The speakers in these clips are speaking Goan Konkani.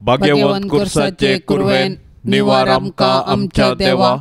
भाग्यवंत कुर्साचे कुरवेन निवार आमकां आमच्या देवा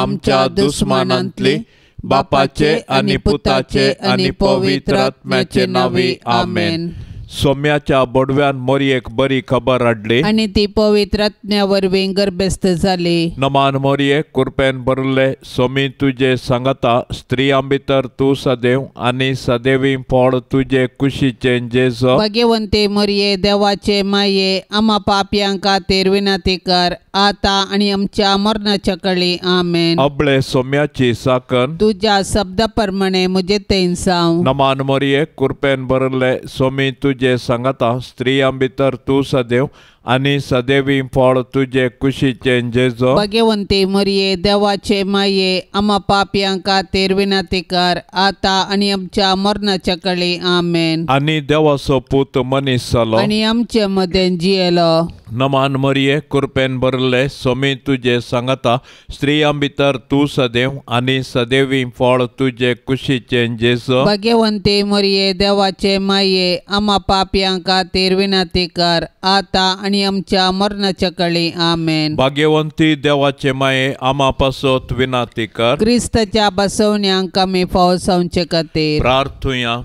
आमच्या दुस्मानांतली बापाचे आनी पुताचे आनी पवित्र आत्म्याचे नांवी आमेन. सोम्याच्या बोडव्यान मोरयेक बरी खबर हाडली आनी ती पवित्र आत्म्या वरवीं गर्भस्थ जाली. नमान मोरये कुरपेन भरले सोमी तुजे सांगता स्त्रियां भितर तूं सदैव आनी सदैवी फळ तुजे कुशीचें जेजू. भाग्यवंते मोरये देवाचे माये आमा पापयां खातीर विनंती कर आतां आनी आमच्या मरणाच्या कळी आमेन. अबळे सोम्याची साकन तुज्या शब्दा प्रमाणे म्हजे थंय जावं. नमान मोरये कुरपेन भरले सोमी तुजे सांगता स्त्रियां भितर तूं सदैव आनी सदैवी फळ तुजे कुशीचें जेजू. भाग्यवंती मोरये देवाचे माये आमा पापयां खातीर विनंती कर आतां आनी आमच्या मरणाच्या कळी आमेन. आनी देवाचो पूत मनीस जालो आनी आमचे मदें जियेलो. नमान मोरये कुरपेन भरले सोमी तुजे सांगता स्त्रियां भितर तूं सदैव आनी सदैवी फळ तुजे कुशीचें जेजू. भाग्यवंती मोरये देवाचे माये आमा पापयां खातीर विनंती कर आतां आनी आमच्या मरणाच्या कळी आमेन. भाग्यवंती देवाचे माये आमा पासत विनंती कर. क्रिस्ताच्या बसवण्यांक आमी फावो जावचे खातीर प्रार्थुया.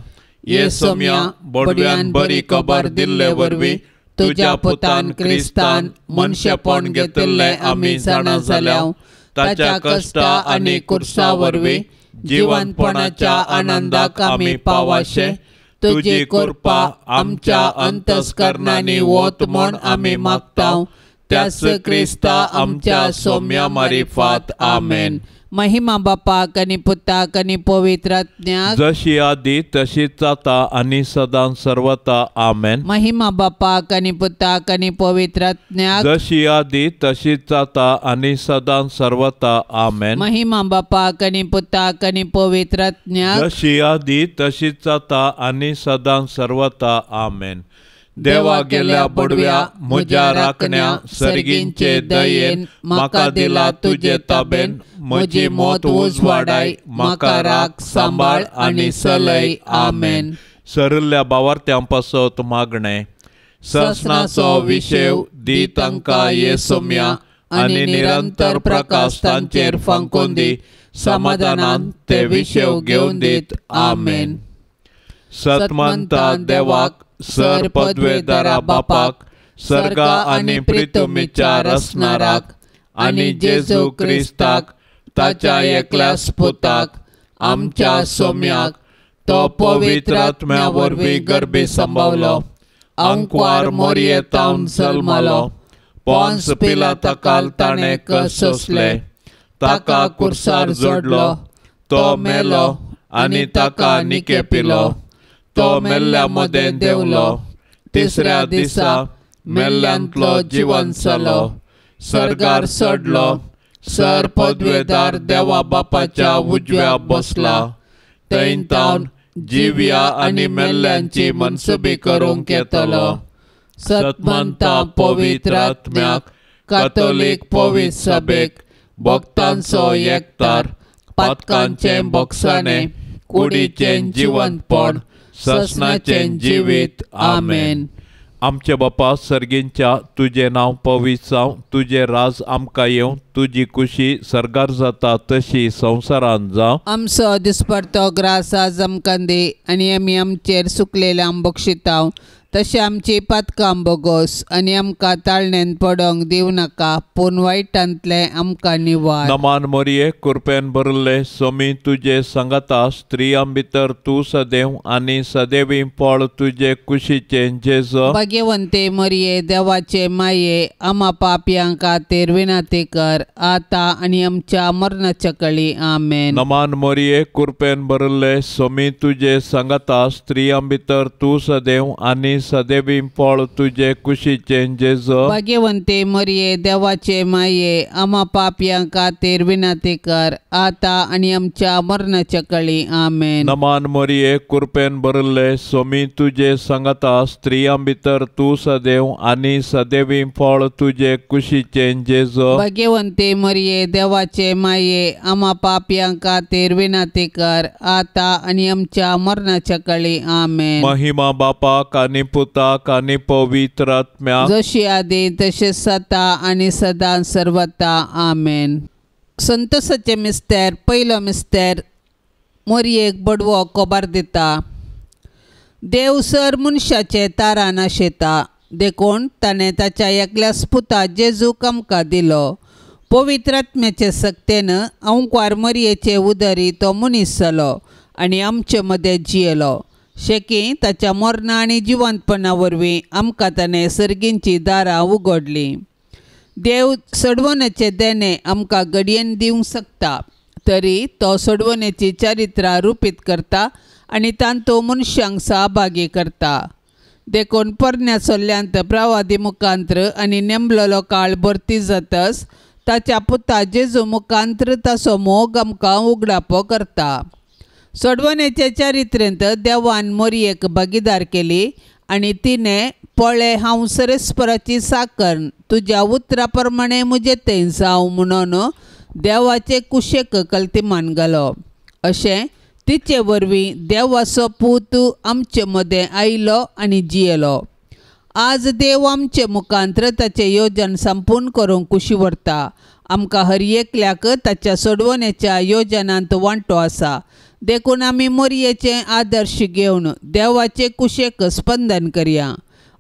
ये सोम्या बोडव्यान बरी खबर दिल्ले वरवीं तुज्या पुतान क्रिस्तान मनशेपण घेतिल्लें आमी जाणा जाल्या. ताच्या कश्टा आनी कुर्सा वरवीं जिवनपणाच्या आनंदाक आमी पावाशे तुजी कृपा आमच्या अंतस्करणांनी वत म्हूण आमी मागता. त्याच क्रिस्ता आमच्या सोम्या मारिफात आमेन. महिमा बापाक आनी पुताक आनी पवित्र आत्म्याक जशी आदी तशीच जाता आनी सदां सर्वता आमेन. महिमा बापाक आनी पुताक आनी पवित्र आत्म्याक जशी आदी तशीच जाता आनी सदां सर्वता आमेन. महिमा बापाक आनी पुताक आनी पवित्र आत्म्याक जशी आदी तशीच जाता आनी सदां सर्वता आमेन. देवा गेल्या बडव्या म्हज्या राखण्या सर्गींचे दयेन म्हाका दिला तुजे ताबेन म्हजी मौत उजवाडाय म्हाका राख सांबाळ आनी सलय आमेन. सरिल्ल्या बावार्थ्यां पासत मागणें. ससनाचो विशेव दी तांकां ये सोम्या आनी निरंतर प्रकाश तांचेर फांकून दी समाधानान ते विशेव घेवन दीत आमेन. सतमंता देवाक सर पदवेदारा बापाक सर्गा आनी प्रितुमीच्या रसनाराक आनी जेजू क्रिस्ताक ताच्या एकल्याच पुताक आमच्या सोम्याक तो पवित्र आत्म्या वरवीं गर्भी संभवलो अंकवार मोरये तावन जल्मलो पोन्स पिलाता ताणें कश्ट सोंसले ताका कुर्सार जोडलो तो मेलो आनी ताका निके पिलो तो मेल्ल्या मदें देंवलो तिसऱ्या दिसा मेल्ल्यांतलो जिवन जालो सर्गार चडलो सर पदवेदार देवा बापाच्या उजव्या बसला थंय तावन जिव्या आनी मेल्ल्यांची मनसुबी करूंक येतलो. सतमंता पवित्र आत्म्याक कातोलीक पवित्र सभेक भक्तांचो एकतार पातकांचें बोगसाणें कुडीचें जिवंतपण ससनाचें जिवीत आमेन. आमचे बापा सर्गींच्या तुजें नांव पवित्र जावं तुजें राज आमकां येवं तुजी कुशी सर्गार जाता तशी संवसारांत जावं. आमचो दिसपडतो ग्रास आज आमकां दी आनी आमी आमचेर सुकलेल्या बक्षितांव तशें आमची पातकां बोगोस आनी आमकां ताळणेन पडोंक दिवं नाका पूण वायटांतलें आमकां निवार. नमान मोरये कुरपेन भरिल्ले सोमी तुजे सांगाता स्त्रियां भितर तूं सदैव आनी सदैवी फळ तुजे कुशीचें जेजू. भाग्यवंते मोरये देवाचे माये आमा पापयां खातीर विनंती कर आतां आनी आमच्या मरणाच्या कळी आमेन. नमान मोरये कुरपेन भरिल्ले सोमी तुजे सांगाता स्त्रियां भितर तूं सदैव आनी सदैवी फळ तुजे कुशीचें जेजू. भाग्यवंते मोरये देवाचे माये आमा पापयां खातीर विनंती कर आतां आनी आमच्या मरणाच्या कळी आमेन. नमान मोरये कुरपेन भरिल्ले सोमी तुजे सांगाता स्त्रियां भितर तूं सदैव आनी सदैवी फळ तुजे कुशीचें जेजू. भाग्यवंते मोरये देवाचे माये आमा पापयां खातीर विनंती कर आतां आनी आमच्या मरणाच्या कळी आमेन. महिमा बापाक आनी पुताक आनी पवित्र आत्म्याक, जशी आदी तशें सता आनी सदां सर्वता. आमेन. संतोषाचे मिस्तेर. पयलो मिस्तेर, मोरयेक बडवो कोबार दिता. देव सर मनशाचे तारान आशेता, देखून ताणें ताच्या एकल्याच पुता जेजूक आमकां दिलो. पवित्र आत्म्याचे सक्तेन अंकवार मरयेचे उदरी तो मनीस जालो आनी आमचे मदें जियेलो. शेकी ताच्या मरणा आनी जिवंतपणा वरवीं आमकां ताणें सर्गींची दारां उगडलीं. देव सोडवण्याचें देणें आमकां घडयेन दिवंक शकता, तरी तो सोडवण्याची चरित्रां रुपीत करता आनी तांतूं मनशांक सहभागी करता. देखून पोरण्या सल्ल्यांत प्रवादी मुखांत्र आनी नेमलेलो काळ भरती जातस ताच्या पुता जेजू मुखांत्र ताचो मोग आमकां उगडापो करता. सोडवण्याचे चरित्रेंत देवान मोरयेक भागीदार केली आनी तिणें पळय हांव सरेस्पराची साकर तुज्या उतरा प्रमाणें म्हजें थंय जावं म्हणून देवाचे कुशेक कल्तिमान घालो. अशें तिचे वरवीं देवाचो पूत आमचे मदें आयलो आनी जियेलो. आज देव आमचे मुखांत्र ताचें योजन संपूर्ण करूंक कुशी व्हरता. आमकां हर एकल्याक ताच्या सोडवण्याच्या योजनांत वांटो आसा, देखून आमी मोरयेचें आदर्श घेवन देवाचे कुशेक स्पंदन करया.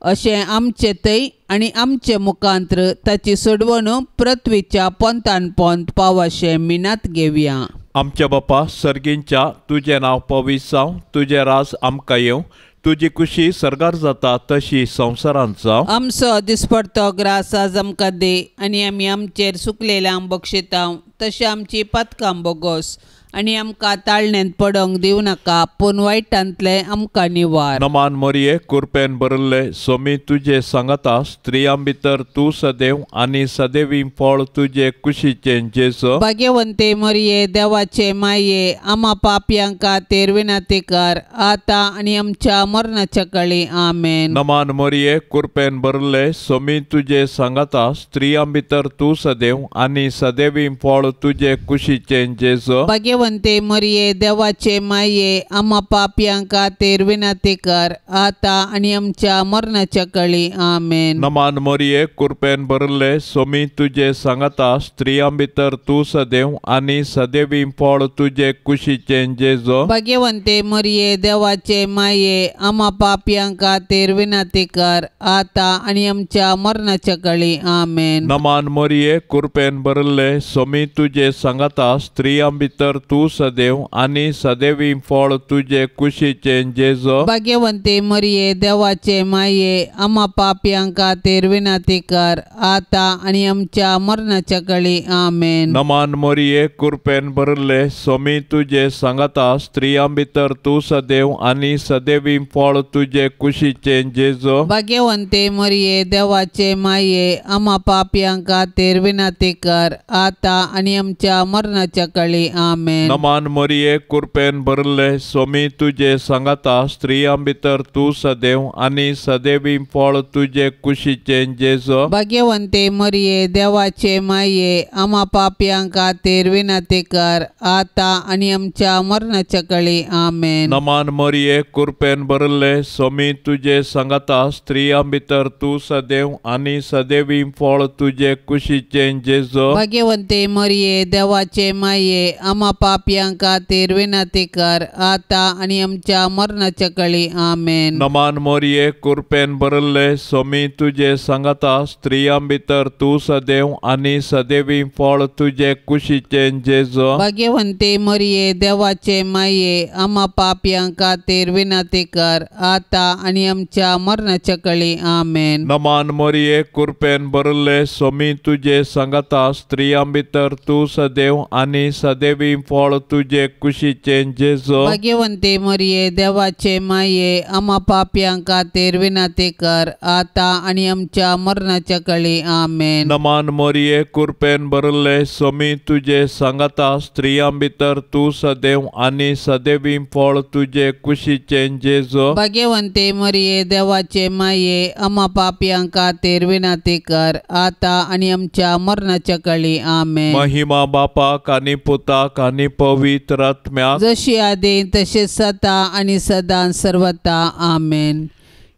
अशें आमचे थंय आनी आमचे मुखांत्र ताची सोडवणूक पृथ्वीच्या पोंतान पोंत पावशें मिनात घेवया. आमच्या बापा सर्गींच्या, तुजें नांव पवित्र जावं, तुजें राज आमकां येवं, तुजी कुशी सर्गार जाता तशी संवसारांत जावं. आमचो दिसपडतो ग्रास आज आमकां दी आनी आमी आमचेर सुकलेल्यांक बक्षितांव तशें आमची पातकां बोगोस आनी आमकां ताळण्यांत पडोंक दिवं नाका, पूण वायटांतलें आमकां निवार. नमान मोरये, कुरपेन भरिल्ले, सोमी तुजे सांगाता, स्त्रियां भितर तूं सदैव आनी सदैवी फळ तुजे कुशीचें जेजू. भाग्यवंते मोरये, देवाचे माये, आमा पापयांक खातीर विनंती कर आतां आनी आमच्या मरणाच्या काळी. आमेन. नमान मोरये, कुरपेन भरिल्ले, सोमी तुजे सांगाता, स्त्रियां भितर तूं सदैव आनी सदैवी फळ तुजे कुशीचें जेजू. भाग्यवंते मरिये, देवाचे माये, आमा पापयांक खातीर विनंती कर आतां आनी आमच्या मरणाच्या काळी. आमेन. नमान मोरये, कुरपेन भरिल्ले, सोमी तुजे सांगाता, स्त्रियां भितर तूं सदैव आनी सदैवी फळ तुजे कुशीचें जेजू. भाग्यवंते मरिये, देवाचे माये, आमा पापयांक खातीर विनंती कर आतां आनी आमच्या मरणाच्या काळी. आमेन. नमान मोरये, कुरपेन भरिल्ले, सोमी तुजे सांगाता, स्त्रियां भितर तूं सदैव आनी सदैवी फळ तुजे कुशीचें जेजू. भाग्यवंते मरिये, देवाचे माये, आमा पापयांक खातीर विनंती कर आतां आनी आमच्या मरणाच्या काळी. आमेन. नमान मोरये, कुरपेन भरिल्ले, सोमी तुजे सांगाता, स्त्रियां भितर तूं सदैव आनी सदैवी फळ तुजे कुशीचें जेजू. भाग्यवंते मरिये, देवाचे माये, आमा पापयांक खातीर विनंती कर आतां आनी आमच्या मरणाच्या काळी. आमेन. नमान मोरये, कुरपेन भरिल्ले, सोमी तुजे सांगाता, स्त्रियां भितर तूं सदैव आनी सदैवी फळ तुजे कुशीचें जेजू. भाग्यवंते मरिये, देवाचे माये, आमा पापयांक खातीर विनंती कर आतां आनी आमच्या मरणाच्या काळी. आमेन. नमान मोरये, कुरपेन भरिल्ले, सोमी तुजे सांगाता, स्त्रियां भितर तूं सदैव आनी सदैवी फळ तुजे कुशीचें जेजू. भाग्यवंते मरिये, देवाचे माये, आमा पापयांक खातीर विनंती कर आतां आनी आमच्या मरणाच्या काळी. आमेन. नमान मोरये, कुरपेन भरिल्ले, सोमी तुजे सांगाता, स्त्रियां भितर तूं सदैव आनी सदैवी फळ तुजे कुशीचें जेजू. भाग्यवंते मरिये, देवाचे माये, आमा पापयांक खातीर विनंती कर आतां आनी आमच्या मरणाच्या काळी. आमेन. नमान मोरये, कुरपेन भरिल्ले, सोमी तुजे सांगाता, स्त्रियां भितर तूं सदैव आनी सदैवी फळ तुजे कुशीचें जेजू. भाग्यवंते मरिये, देवाचे माये, आमा पापयांक खातीर विनंती कर आतां आनी आमच्या मरणाच्या काळी. आमेन. नमान मोरये, कुरपेन भरिल्ले, सोमी तुजे सांगाता, स्त्रियां भितर तूं सदैव आनी सदैवी फळ तुजे कुशीचें जेजू. भाग्यवंते मरिये, देवाचे माये, आमा पापयांक खातीर विनंती कर आतां आनी आमच्या मरणाच्या काळी. आमेन. महिमा बापाक आनी पुताक आनी पवित्र आत्म्याक, जशी आदी तशें सता आनी सदां सर्वता. आमेन.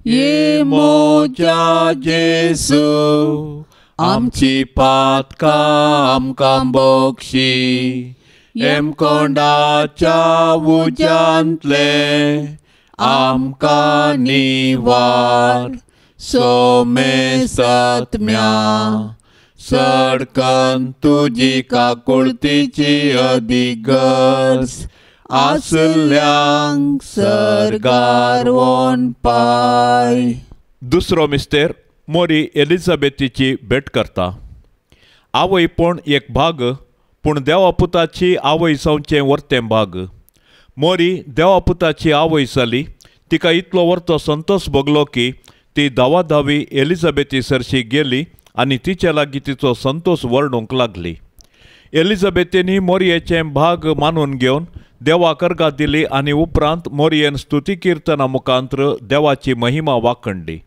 ये मोज्या जेजू आमची पातकां आमकां बक्षी हेमकोंडाच्या उज्यांतले आमकां निवार सोमेसत्म्या सडकन तुजी काकुळतीची अदिगर्ज आसल्यांक सर्गार वोन पाय. दुसरो मिस्तेर मोरी एलिझाबेथीची भेट करता. आवयपण एक भाग पूण देवापुताची आवय जावचें वर्तें भाग. मोरी देवापुताची आवय जाली. तिका इतलो वर्तो संतोष भोगलो की ती धावाधावी एलिझाबेथी सरशी गेली आनी तिचे लागीं तिचो संतोष वर्णूंक लागली. एलिझाबेथीनी मोरयेचें भाग मानून घेवन देवाक अर्गां दिली आनी उपरांत मोरयेन स्तुती किर्तना मुखांत्र देवाची महिमा वाखणली.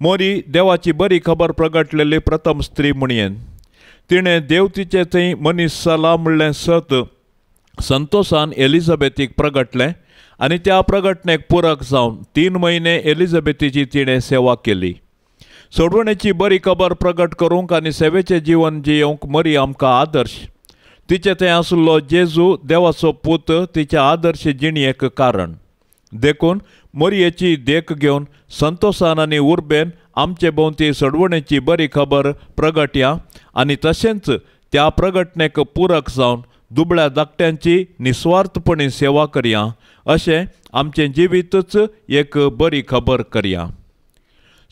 मोरी देवाची बरी खबर प्रगटलेली प्रथम स्त्री म्हणयेन तिणें देव तिचे थंय मनीस जाला म्हणलें सत संतोषान एलिझाबेथीक प्रगटलें आनी त्या प्रगटणेक पुरक जावन 3 म्हयने एलिझाबेथीची तिणें सेवा केली. सोडवणेची बरी खबर प्रगट करूंक आनी सेवेचें जीवन जियेवंक मरी आमकां आदर्श. तिचे थंय आशिल्लो जेजू देवाचो पूत तिच्या आदर्श जिणेक कारण. देखून मरयेची देख घेवन संतोषान आनी उर्बेन आमचे भोंवती सोडवणेची बरी खबर प्रगटया आनी तशेंच त्या प्रगटणेक पुरक जावन दुबळ्या धाकट्यांची निस्वार्थपणी सेवा करया अशें आमचें जिवीतच एक बरी खबर करया.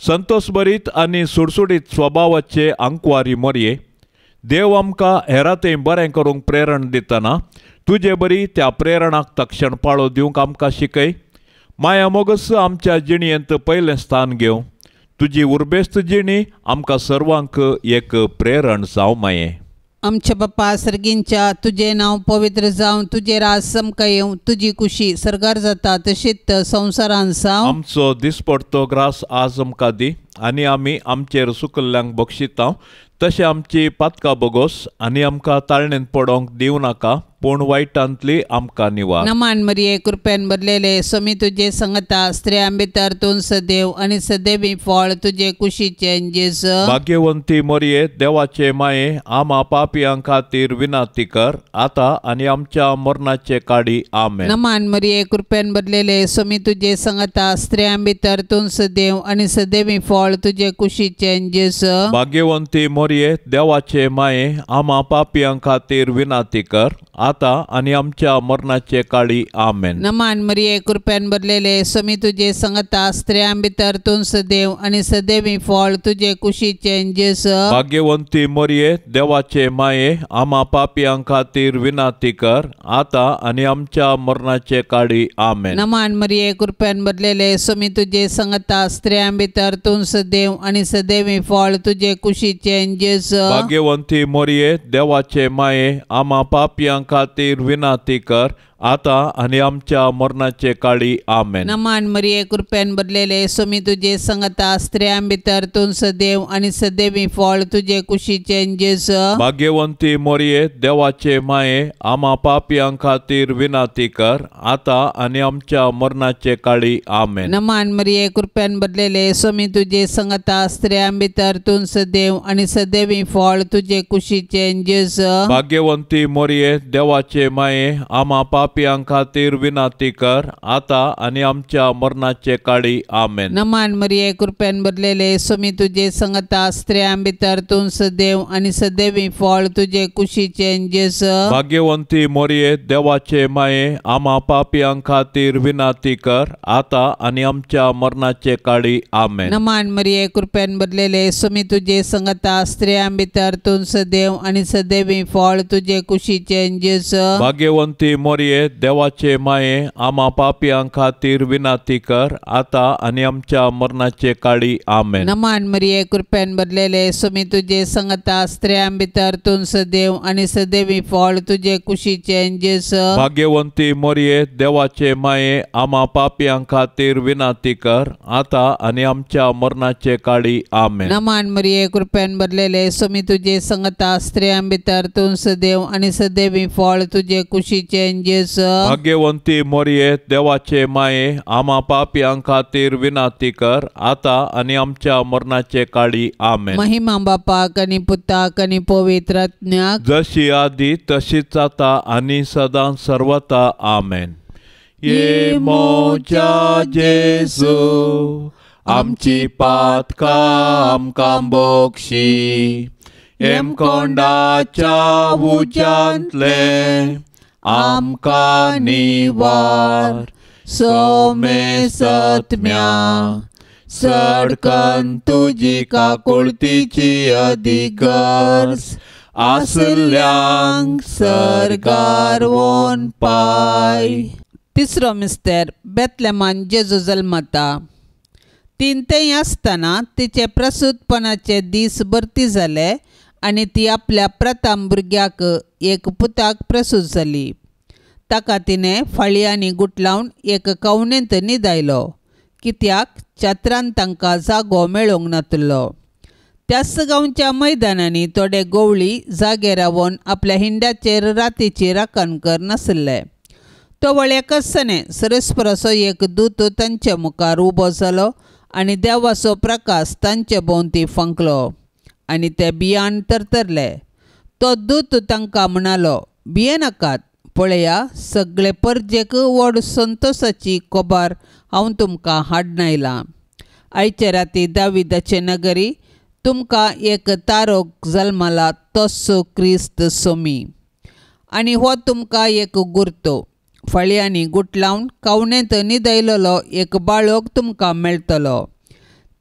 संतोषभरीत आनी सुडसुडीत स्वभावाचे आंकवारी मोरये देव आमकां हेरांतय बरें करूंक प्रेरण दितना तुजे बरी त्या प्रेरणाक तक्षण पाळो दिवंक आमकां शिकय. माया मोगस आमच्या जिणेंत पयलें स्थान घेवं. तुजी उर्बेस्त जिणी आमकां सर्वांक एक प्रेरण जावं माये. आमच्या बाप्पा सर्गींच्या तुजें नांव पवित्र जावं, तुजें राज समकां येवं, तुजी कुशी सर्गार जाता तशीच संवसारान जावं. आमचो दिसपडतो ग्रास आज आमकां दी आनी आमी आमचेर सुकल्ल्यांक बक्षिता तशें आमची पातकां बोगोस आनी आमकां ताळणेंत पडोंक दिवं नाका पूण वायटांतली आमकां निवार. नमान मरिये कृपेन भरलेले स्वामी तुजे संगता, स्त्रियां भितर तूं सदैव आनी सदैवी फळ तुजे कुशीचें जेजू. भाग्यवंती मरिये देवाचे माये आमा पापयां खातीर विनंती कर आतां आनी आमच्या मरणाचे काडी. आमेन. नमान मरिये कृपेन भरलेले स्वामी तुजे संगता, स्त्रियां भितर तूं सदैव आनी सदैवी फळ तुजे कुशीचें जेजू. भाग्यवंती मरिये देवाचे माये आमा पापयां खातीर विनंती कर आतां आनी आमच्या मरणाचे काळी. आमेन. नमान मरिये कृपेन भरलेले स्वामी तुजे संगता, स्त्रियां भितर तूं सदैव आनी सदैवी फळ तुजे कुशीचें जेजू. भाग्यवंती मरिये देवाचे माये आमा पापयां खातीर विनंती कर आतां आनी आमच्या मरणाचे काळी. आमेन. नमान मरिये कृपेन भरलेले स्वामी तुजे संगता, स्त्रियां भितर तूं सदैव आनी सदैवी फळ तुजे कुशीचें जेजू. भाग्यवंती मरिये देवाचे माये आमा पापयां खातीर विनंती कर आतां आनी आमच्या मरणाचे काळी. आमेन. नमान मरिये कृपेन भरलेले स्वामी तुजे संगता, स्त्रियां भितर तूं सदैव आनी सदैवी फळ तुजे कुशीचें जेजू. भाग्यवंती मरिये देवाचे माये आमा पापयां खातीर विनंती कर आतां आनी आमच्या मरणाचे काळी. आमेन. नमान मरिये कृपेन भरलेले स्वामी तुजे संगता, स्त्रियां भितर तूं सदैव आनी सदैवी फळ तुजे कुशीचें जेजू. भाग्यवंती मरिये देवाचे माये आमा पापयां खातीर विनंती कर आतां आनी आमच्या मरणाचे काळी. आमेन. नमान मरिये कृपेन भरलेले स्वामी तुजे संगता, स्त्रियां भितर तूं सदैव आनी सदैवी फळ तुजे कुशीचें जेजू. भाग्यवंती मरिये देवाचे माये आमा पापयां खातीर विनंती कर आतां आनी आमच्या मरणाचे काळी. आमेन. नमान मरिये कृपेन भरलेले स्वामी तुजे संगता, स्त्रियां भितर तूं सदैव आनी सदैवी फळ तुजे कुशीचें जेजू. भाग्यवंती मरिये देवाचे माये आमा पापयां खातीर विनंती कर आतां आनी आमच्या मरणाचे काळी. आमेन. नमान मरिये कृपेन भरलेले स्वामी तुजे संगता, स्त्रियां भितर तूं सदैव आनी सदैवी फळ तुजे कुशीचें जेजू. भाग्यवंती मरिये देवाचे माये आमा पापयां खातीर विनंती कर आतां आनी आमच्या मरणाचे काळी. आमेन. नमान मरिये कृपेन भरलेले स्वामी तुजे संगता, स्त्रियां भितर तूं सदैव आनी सदैवी फळ तुजे कुशीचें जेजू. जेजू। भाग्यवंती मोरये देवाचे माये आमा पापयां खातीर विनंती कर आता आनी आमच्या मरणाचे काळी। आमेन। महिमा बापाक आनी पुताक आनी पवित्र आत्म्याक, जशी आदी तशीच आता आनी सदां सर्वता। आमेन। ये मोजा जेजू आमची पातकां आमकां बोक्षी, हेमकोंडाच्या उज्यांतले आमकां निवार, सोमे सत्म्या सडकन तुजी काकुळतीची अधिगर्ज आसल्यांक सर्गार वोन पाय। तिसरो मिस्तेर बेतलेमान जेजू जल्मता। तीन थंय आसतना तिचे प्रसूतपणाचे दीस भरती जाले आनी ती आपल्या प्रथम भुरग्याक एक पुताक प्रसूत जाली। ताका तिणें फाळयांनी गुटलावन एक कवनेंत न्हिदायलो, कित्याक छात्रान तांकां जागो मेळोंक नातलो। त्याच गांवच्या मैदानांनी थोडे गोवळी जागे रावन आपल्या हिंड्याचेर रातीची राखण कर नासले। तो वळेकसने सरस्पराचो एक दूत तांचे मुखार उबो जालो आनी देवाचो प्रकाश तांचे भोंवती फांकलो आनी ते बियान तरतरले। तो दूत तांकां म्हणालो, भियेनाकात, पळया सगळे परजेक व्हड संतोसाची खबर हांव तुमकां हाडून आयलां। आयचे राती दाविदाचे नगरी तुमकां एक तारोक जल्मला, तोच क्रिस्त सोमी। आनी हो तुमकां एक गुर्तो, फाळयांनी गुटलावन कावणेंत न्हिदयलेलो एक बाळक तुमकां मेळटलो।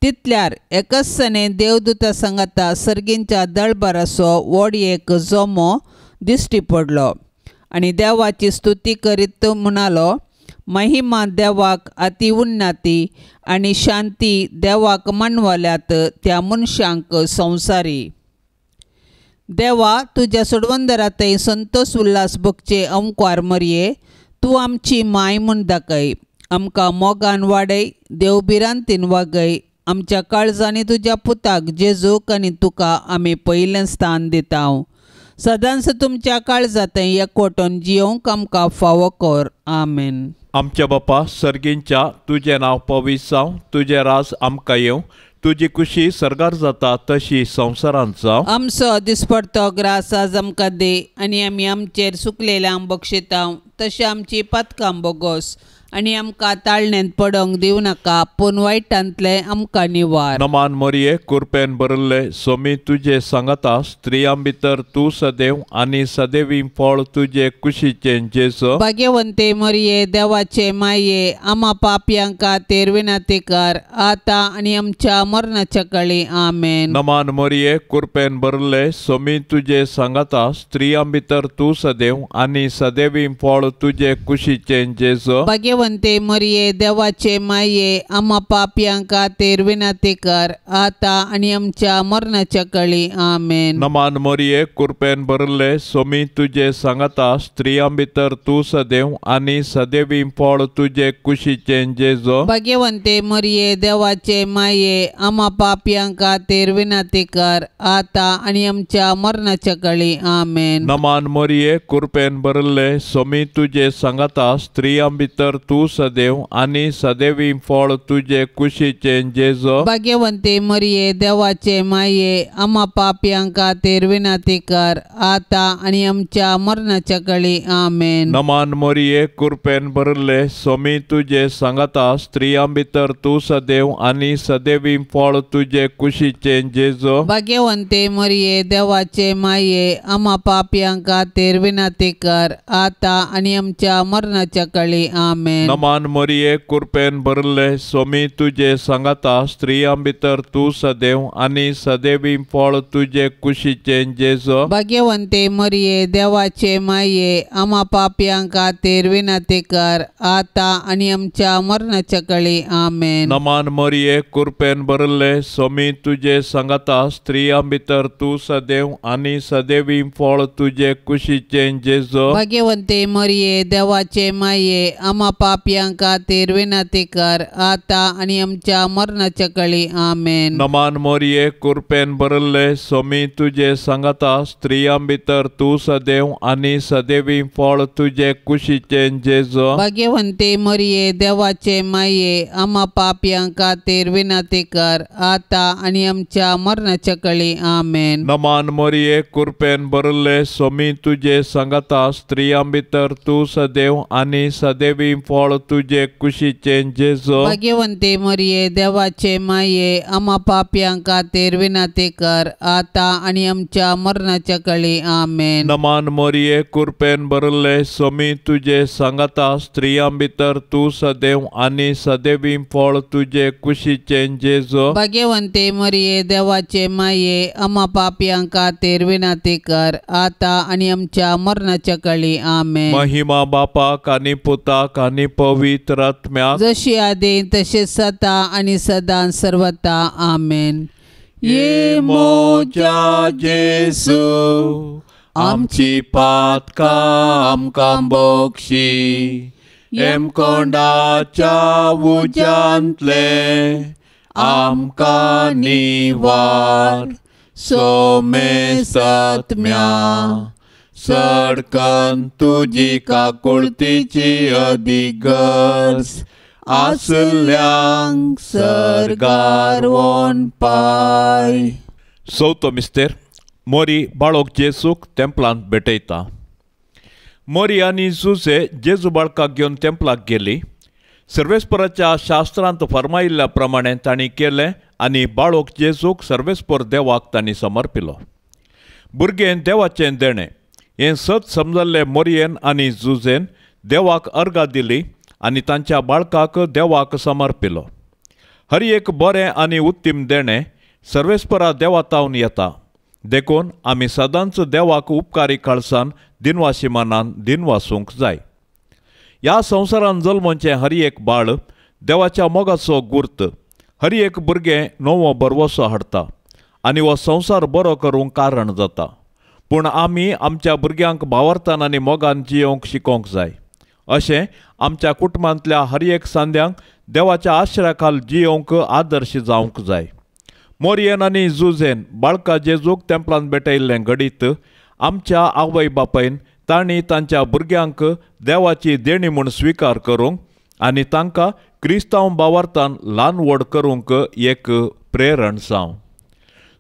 तितल्यार एकसने देवदूता सांगाता सर्गींच्या दळबाराचो व्हड एक जमो दिश्टी पडलो आनी देवाची स्तुती करीत म्हणालो, महिमा देवाक अति उन्नती आनी शांती देवाक मानवल्यात त्या मनशांक संवसारी। देवा तुज्या सोडवंदरातय संतोष उल्हास भोगचे अंकवार मरये, तूं आमची माय म्हूण दाखय, आमकां मोगान वाडय, देव भिरांतीन वागय, आमच्या काळजांनी तुज्या पुताक जेजूक आनी तुका आमी पयलें स्थान दिता। सदांच तुमच्या काळजांत एकवटून जियोंक आमकां फावो कर। आमेन। आमच्या बापा सर्गींच्या तुजें नांव पवित्र जावं, तुजें राज आमकां येवं, तुजी खुशी सर्गार जाता तशी संवसारांत जावं। आमचो दिसपडतो ग्रास आज आमकां दी आनी आमी आमचेर सुकलेल्यांक बक्षिता तशें आमची पातकां बोगोस आनी आमकां ताळण्यांत पडोंक दिवं नाका, पूण वायटांतलें आमकां निवार। नमान मोरये कुरपेन भरिल्ले सोमी तुजे सांगाता, स्त्रियां भितर तूं सदैव आनी सदैवी फळ तुजे कुशीचें जेजू। भाग्यवंते मोरये देवाचे माये आमा पापयांक खातीर विनंती कर आतां आनी आमच्या मरणाच्या काळी। आमेन। नमान मोरये कुरपेन भरिल्ले सोमी तुजे सांगाता, स्त्रियां भितर तूं सदैव आनी सदैवी फळ तुजे कुशीचें जेजू। भाग्यवंते मरये देवाचे माये आमा पापयांक खातीर विनंती कर आतां आनी आमच्या मरणाच्या काळी। आमेन। नमान मोरये कुरपेन भरिल्ले सोमी तुजे सांगाता, स्त्रियां भितर तूं सदैव आनी सदैवी फळ तुजे कुशीचें जेजू। भाग्यवंते मरये देवाचे माये आमा पापयांक खातीर विनंती कर आतां आनी आमच्या मरणाच्या काळी। आमेन। नमान मोरये कुरपेन भरिल्ले सोमी तुजे सांगाता, स्त्रियां भितर तूं सदैव आनी सदैवी फळ तुजे कुशीचें जेजू। भाग्यवंते मरये देवाचे माये आमा पापयांक खातीर विनंती कर आतां आनी आमच्या मरणाच्या काळी। आमेन। नमान मोरये कुरपेन भरिल्ले सोमी तुजे सांगाता, स्त्रियां भितर तूं सदैव आनी सदैवी फळ तुजे कुशीचें जेजू। भाग्यवंते मरये देवाचे माये आमा पापयांक खातीर विनंती कर आतां आनी आमच्या मरणाच्या काळी। आमेन। नमान मोरये कुरपेन भरिल्ले सोमी तुजे सांगाता, स्त्रियां भितर तूं सदैव आनी सदैवी फळ तुजे कुशीचें जेजू। भाग्यवंते मरये देवाचे माये आमा पापयांक खातीर विनंती कर आतां आनी आमच्या मरणाच्या काळी। आमेन। नमान मोरये कुरपेन भरिल्ले सोमी तुजे सांगाता, स्त्रियां भितर तूं सदैव आनी सदैवी फळ तुजे कुशीचें जेजू। भाग्यवंते मरये देवाचे माये आमा पापयां खातीर विनंती कर आतां आनी आमच्या मरणाच्या कळी. आमेन. नमान मोरये कुरपेन भरिल्ले सोमी तुजे सांगाता, स्त्रियां भितर तूं सदैव आनी सदैवी फळ तुजे कुशीचें जेजू. भाग्यवंती मरिये देवाचे माये आमा पापयां खातीर विनंती कर आतां आनी आमच्या मरणाच्या कळी. आमेन. नमान मोरये कुरपेन भरिल्ले सोमी तुजे सांगाता, स्त्रियां भितर तूं सदैव आनी सदैवी फळ तुजे कुशीचें जेजू. भाग्यवंती मरिये देवाचे माये आमा पापयां खातीर विनंती कर आतां आनी आमच्या मरणाच्या कळी. आमेन. नमान मोरये कुरपेन भरिल्ले सोमी तुजे सांगाता, स्त्रियां भितर तूं सदैव आनी सदैवी फळ तुजे कुशीचें जेजू. भाग्यवंती मरिये देवाचे माये आमा पापयां खातीर विनंती कर आतां आनी आमच्या मरणाच्या कळी. आमेन. महिमा बापाक आनी पुताक आनी पवित्र आत्म्याक, जशी आदी तशें सदा आनी सदां सर्वता. आमेन. ये मोजा जेसू आमची पातकां आमकां बक्षी, हेमकोंडाच्या उज्यांतले आमकां निवार, सोमेसत्म्या सडकन तुजी काकुळतीची अदिगर्ज आसल्यांक सर्गार वोन पाय. चवथो मिस्तेर मोरी बाळोक जेजूक तेंपलांत भेटयता. मोरी आनी जुजे जेजू बाळकाक घेवन तेंपलाक गेली. सर्वेस्पराच्या शास्त्रांत फर्मायिल्ल्या प्रमाणे तांणी केलें आनी बाळोक जेजूक सर्वेस्पर देवाक तांणी समर्पिलो. भुरगें देवाचें देणें हें सत समजल्ले मोरयेन आनी जुजेन देवाक अर्गां दिली आनी तांच्या बाळकाक देवाक समर्पिलो. हर एक बरें आनी उत्तीम देणें सर्वेस्परा देवातावन येता, देखून आमी सदांच देवाक उपकारी काळसान दिनवाशी मनान दिनवासूंक जाय. ह्या संवसारान जल्मचें हर एक बाळ देवाच्या मोगाचो गुर्त, हर एक भुरगें नवो भरवसो हाडटा आनी हो संवसार बरो करूंक कारण जाता. पूण आमी आमच्या भुरग्यांक भावार्थान आनी मोगान जियोवंक शिकोवंक जाय. अशें आमच्या कुटुंबांतल्या हर एक सांद्यांक देवाच्या आश्रया खाल जियोवंक आदर्श जावंक जाय. मोरयेन आनी जुजेन बाळका जेजूक तेंपलांत भेटयल्लें घडीत आमच्या आवय बापायन तांणी तांच्या भुरग्यांक देवाची देणी म्हूण स्विकार करूंक आनी तांकां क्रिस्तांव भावार्थान ल्हान व्हड करूंक एक प्रेरण जावं.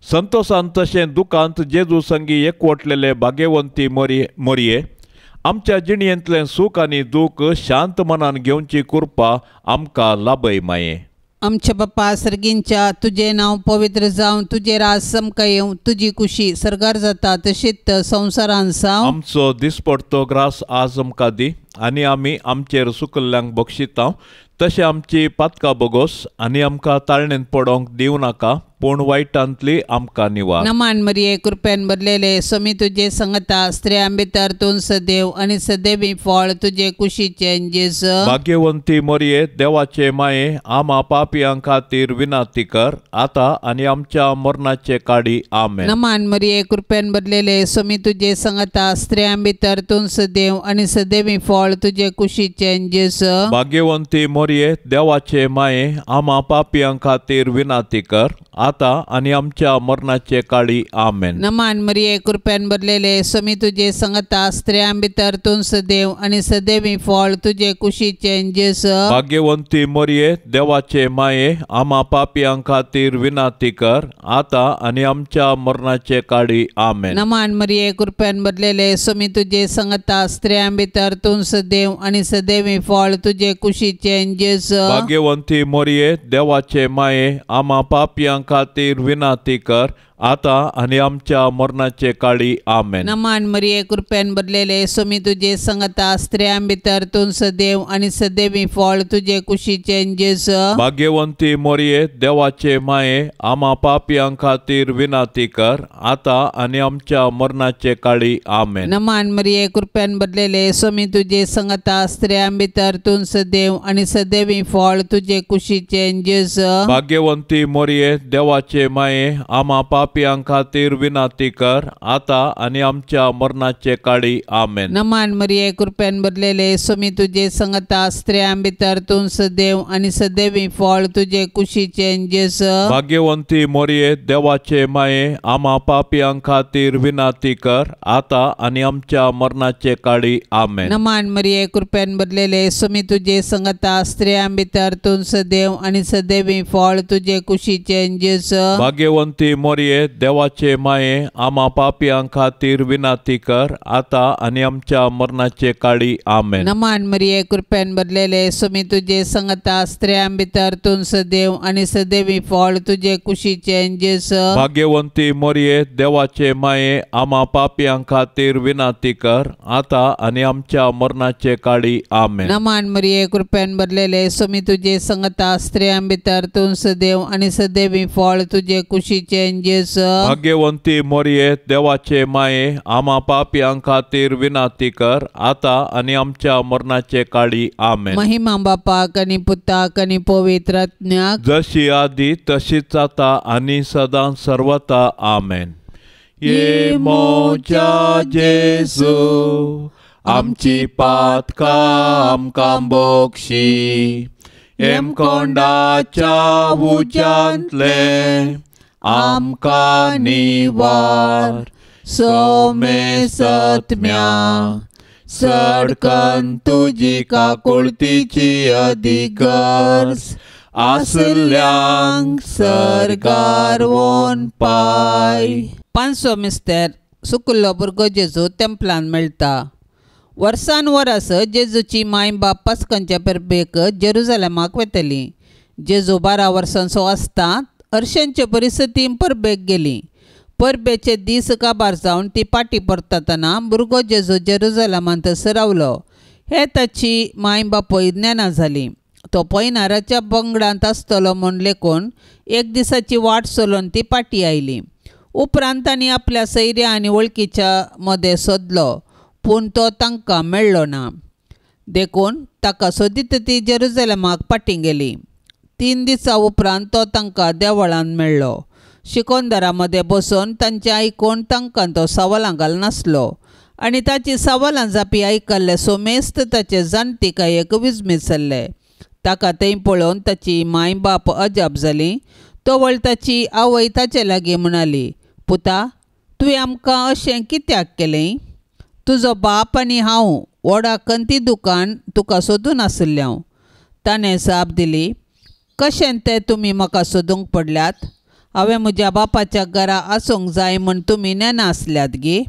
संतोसान तशें दुखांत जेजू संगी एकवटलेले भाग्यवंती मोरये आमच्या जिणेंतलें सूख आनी दूख शांत मनान घेवची कृपा आमकां लाभय माये. आमच्या बाप्पा सर्गींच्या तुजें नांव पवित्र जावं, तुजें राज समकां येवं, तुजी कुशी सर्गार जाता तशीच संवसारान जावं. आमचो दिसपडतो ग्रास आज आमकां दी आनी आमी आमचेर सुकल्ल्यांक बक्षिता तशें आमची पातकां बोगोस आनी आमकां ताळणेंत पडोवंक दिवं नाका, पूण वायटांतली आमकां निवार. नमान मरिये कृपेन भरलेले स्वामी तुजे संगता, स्त्रियां भितर तूं सदैव आनी सदैवी फळ तुजे कुशीचें जेजू. भाग्यवंती मरिये देवाचे माये आमा पापयां खातीर विनंती कर आतां आनी आमच्या मरणाचे काडी. आमेन. नमान मरिये कृपेन भरलेले स्वामी तुजे संगता, स्त्रियां भितर तूं सदैव आनी सदैवी फळ तुजे कुशीचें जेजू. भाग्यवंती मोरये देवाचे माये आमा पापयां खातीर विनंती कर आतां आनी आमच्या मरणाचे काळी. आमेन. नमान मरिये कृपेन भरलेले स्वामी तुजे संगता, स्त्रियां भितर तूं सदैव आनी सदैवी फळ तुजे कुशीचें जेजू. भाग्यवंती मरिये देवाचे माये आमा पापयां खातीर विनंती कर आतां आनी आमच्या मरणाचे काळी. आमेन. नमान मरिये कृपेन भरलेले स्वामी तुजे संगता, स्त्रियां भितर तूं सदैव आनी सदैवी फळ तुजे कुशीचें जेजू. भाग्यवंती मरिये देवाचे माये आमा पापयां खातीर विनंती कर आतां आनी आमच्या मरणाचे काळी. आमेन. नमान मरिये कृपेन भरलेले स्वामी तुजे संगता, स्त्रियां भितर तूं सदैव आनी सदैवी फळ तुजे कुशीचें जेजू. भाग्यवंती मरिये देवाचे माये आमा पापयां खातीर विनंती कर आतां आनी आमच्या मरणाचे काळी. आमेन. नमान मरिये कृपेन भरलेले स्वामी तुजे संगता, स्त्रियां भितर तूं सदैव आनी सदैवी फळ तुजे कुशीचें जेजू. भाग्यवंती मरिये देवाचे माये आमा पापयां पापयां खातीर विनंती कर आता आनी आमच्या मरणाचे काळी. आमेन. नमान मरिये कृपेन भरलेले स्वामी तुजे संगता, स्त्रियां भितर तूं सदैव आनी सदैवी फळ तुजे कुशीचे जेजू. भाग्यवंती मोरये देवाचे माये, आमा पापयां खातीर विनंती कर आता आनी आमच्या मरणाचे काळी. आमेन. नमान मरिये कृपेन भरलेले स्वामी तुजे संगता, स्त्रियां भितर तूं सदैव आनी सदैवी फळ तुजे कुशीचे जेजू. भाग्यवंती मोरये देवाचे माये, आमा पापयां खातीर विनंती कर आता आनी आमच्या मरणाचे काळी. आमेन. नमान मरिये कृपेन भरलेले स्वामी तुजे संगता, स्त्रियां भितर तूं सदैव आनी सदैवी फळ तुजे कुशीचे जेजू. भाग्यवंती मोरये देवाचे माये, आमा पापयां खातीर विनंती कर आता आनी आमच्या मरणाचे काळी. आमेन. नमान मरिये कृपेन भरलेले स्वामी तुजे संगता, स्त्रियां भितर तूं सदैव आनी सदैवी फळ तुजे कुशीचे जेजू. भाग्यवंती मोरये देवाचे माये, आमा पापयां खातीर विनंती कर आता आनी आमच्या मरणाचे काळी. आमेन. महिमा बापाक आनी पुताक आनी पवित्र आत्म्याक, जशी आदी तशीच आता आनी सदां सर्वता. आमेन. ये मोज्या जेजू, आमची पातकां आमकां बोगशी, हेमकोंडाच्या उज्यांतले आमकां निवार, सोमे सत्म्या सडकन तुजी काकुळतीची अधिगर्ज आसल्यांक सरकार वोन पाय. 500 मिस्तेर सुकुल्लो भुरगो जेजू तेंपलान मेळटा. वर्सान वरस जेजूची माय बाप पास्कांच्या परबेक जेरुजलेमाक वेतली. जेजू 12 वर्सांचो आसता हरशांचे परिस्थितीन परबेक गेली. परबेचे दीस काबार जावन ती पाटी परततना भुरगो जेजू जेरुजलेमांत रावलो. हे ताची माय बापूय ज्ञाना जाली. तो पयनाराच्या बंगडांत आसतलो म्हूण लेखून एक दिसाची वाट चलोवन ती पाटी आयली. उपरांत तांणी आपल्या सैऱ्या आनी वळखीच्या मदें सोदलो, पूण तो तांकां मेळ्ळो ना. देखून ताका सोदीत ती जेरुजलेमाक पाटी गेली. 3 दिसां उपरांत तो तांकां देवळांत मेळ्ळो. शिकोंदरा मदें बसून तांचें आयकून तांकां तो सवालां घालनासलो आनी ताची सवालां जापी आयकल्ले सोमेस्त ताचे जाणतिकायेक विजमीत जाल्ले. ताका थंय पळोवन ताची माय बाप अजाप जाली. तवळ ताची आवय ताचे लागीं म्हणाली, पुता, तुवें आमकां अशें कित्याक केलें? तुजो बाप आनी हांव व्हडा कंती दुकान तुका सोदून आशिल्लें हांव. ताणें जाप दिली, कशें तें तुमी म्हाका सोदूंक पडल्यात? हांवें म्हज्या बापाच्या घरा आसूंक जाय म्हूण तुमी नेना आसल्यात गी?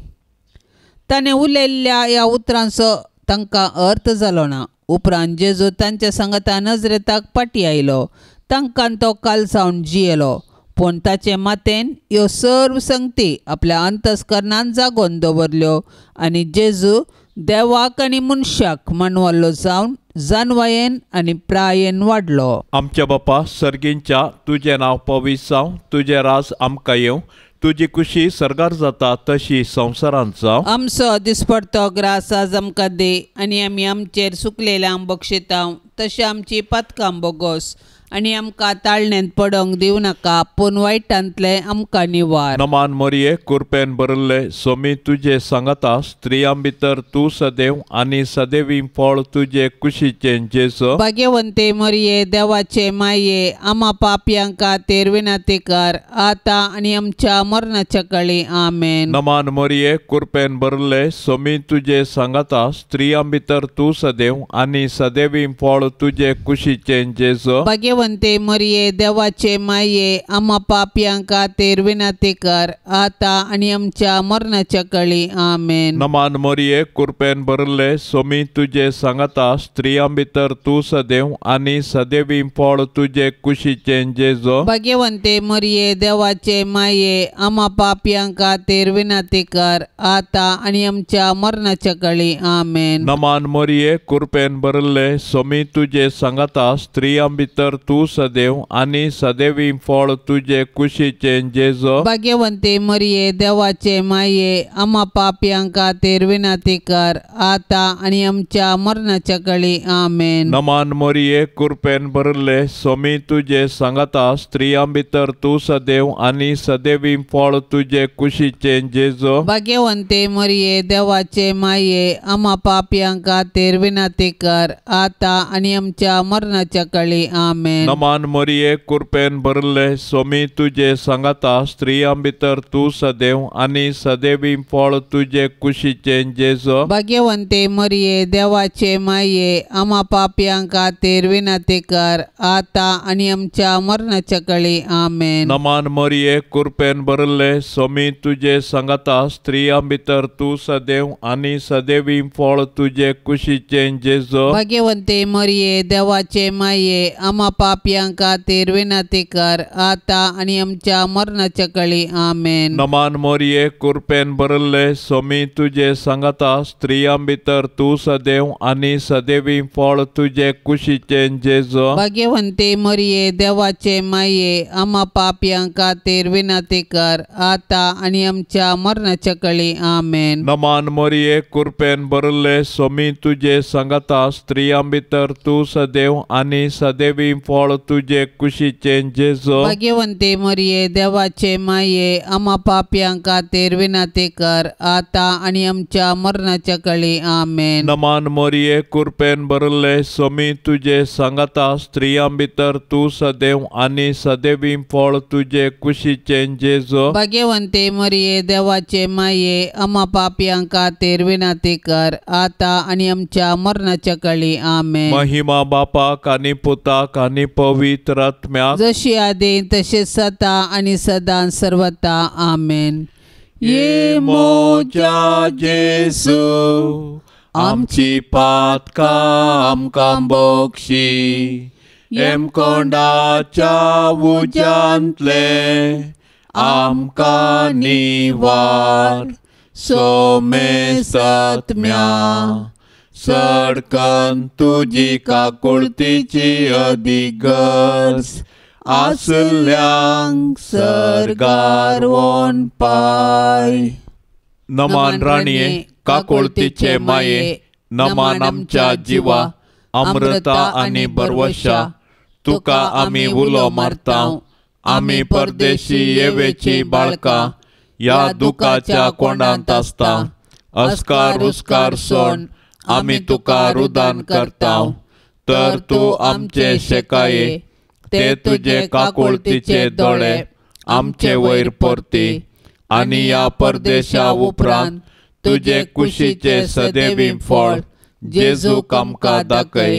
ताणें उलयल्ल्या ह्या उतरांचो तांकां अर्थ जालो ना. उपरांत जेजू तांच्या सांगाता नजरेताक पाटी आयलो. तांकां तो काल सावन जियेलो, पूण ताचे मातेन ह्यो सर्व संगती आपल्या अंतस्करणान जागोवन दवरल्यो आनी जेजू देवाक आनी मनशाक मानवल्लो जावन जानवायेन आनी प्रायेन वाडलो. आमच्या बापा सर्गींच्या, तुजें नांव पवित्र जावं, तुजें राज आमकां येवं, तुजी कुशी सर्गार जाता तशी संवसारांत जावं. आमचो दिसपडतो ग्रास आज आमकां दी आनी आमी आमचेर सुकलेल्यांक बक्षितांव तशें आमची पातकां बोगोस आनी आमकां ताळण्यांत पडोंक दिवं नाका, पूण वायटांतलें आमकां निवार. नमान मोरये कुरपेन भरिल्ले सोमी तुजे सांगाता, स्त्रियां भितर तूं सदैव आनी सदैवी फळ तुजे कुशीचें जेजू. भाग्यवंते मोरये देवाचे माये, आमा पापयांक खातीर विनंती कर आतां आनी आमच्या मरणाच्या काळी. आमेन. नमान मोरये कुरपेन भरिल्ले सोमी तुजे सांगाता, स्त्रियां भितर तूं सदैव आनी सदैवी फळ तुजे कुशीचें जेजू. भाग्यवंते मरिये देवाचे माये, आमा पापयांक खातीर विनंती कर आतां आनी आमच्या मरणाच्या काळी. आमेन. नमान मोरये कुरपेन भरिल्ले सोमी तुजे सांगाता, स्त्रियां भितर तूं सदैव आनी सदैवी फळ तुजे कुशीचें जेजू. भाग्यवंते मरिये देवाचे माये, आमा पापयांक खातीर विनंती कर आतां आनी आमच्या मरणाच्या काळी. आमेन. नमान मोरये कुरपेन भरिल्ले सोमी तुजे सांगाता, स्त्रियां भितर तूं सदैव आनी सदैवी फळ तुजे कुशीचें जेजो। भाग्यवंती मरिये देवाचे माये आमा पापयां खातीर विनंती कर आतां आनी आमच्या मरणाच्या कळी। आमेन। नमान मरिये कृपेन भरिल्ले स्वामी तुजे सांगाता स्त्रियां भितर तूं सदैव आनी सदैवी फळ तुजे कुशीचें जेजो। भाग्यवंती मरिये देवाचे माये आमा पापयां खातीर विनंती कर आतां आनी आमच्या मरणाच्या कळी। आमेन। नमान मरिये कृपेन भरिल्ले स्वामी तुजे सांगाता स्त्रियां भितर तूं सदैव आनी सदैवी फळ तुजे कुशीचें जेजो। भाग्यवंती मरिये देवाचे माये आमा पापयां खातीर विनंती कर आतां आनी आमच्या मरणाच्या कळी। आमेन। नमान मरिये कृपेन भरिल्ले स्वामी तुजे सांगाता स्त्रियां भितर तूं सदैव आनी सदैवी फळ तुजे कुशीचें जेजो। भाग्यवंती मरिये देवाचे माये आमा पापयां खातीर विनंती कर आतां आनी आमच्या मरणाच्या कळी। आमेन। नमान मरिये कृपेन भरिल्ले स्वामी तुजे सांगाता स्त्रियां भितर तूं सदैव आनी सदैवी फळ तुजे कुशीचें जेजो। भाग्यवंती मरिये देवाचे माये आमा पापयां खातीर विनंती कर आतां आनी आमच्या मरणाच्या कळी। आमेन। नमान मरिये कृपेन भरिल्ले स्वामी तुजे सांगाता स्त्रियां भितर तूं सदैव आनी सदैवी फळ तुजे कुशीचें जेजो। भाग्यवंती मरिये देवाचे माये आमा पापयां खातीर विनंती कर आतां आनी आमच्या मरणाच्या कळी। आमेन। नमान मरिये कृपेन भरिल्ले स्वामी तुजे सांगाता स्त्रियां भितर तूं सदैव आनी सदैवी फळ तुजे कुशीचें जेजो। भाग्यवंती मरिये देवाचे माये आमा पापयां खातीर विनंती कर आतां आनी आमच्या मरणाच्या कळी। आमेन। महिमा बापाक आनी पुताक आनी पवित्र आत्म्याक, जशी आदी तशी सदा आनी सदां सर्वता। आमेन। ये मोजा जेसू आमची पातकां आमकां बक्षी, हेमकोंडाच्या उज्यांतले आमकां निवार, सोमेसत्म्या सडकन तुजी काकुळतीची अदिगर्ज आसल्यांक सर्गार वोन पाय। नमान राणये काकुळतीचे माये, नमान आमच्या जिवा अमृता आनी बरवशा, तुका आमी उलो मारता, आमी परदेशी येवेची बाळकां ह्या दुखाच्या कोंडांत आसता, अस्कार उस्कार सोड आमी तुका रुदान करता, तर तूं आमचे शेकाये ते तुजे काकुळतीचे दोळे आमचे वयर परती आनी ह्या परदेशा उपरांत तुजे कुशीचे सदैवी फळ जेजूक आमकां दाखय।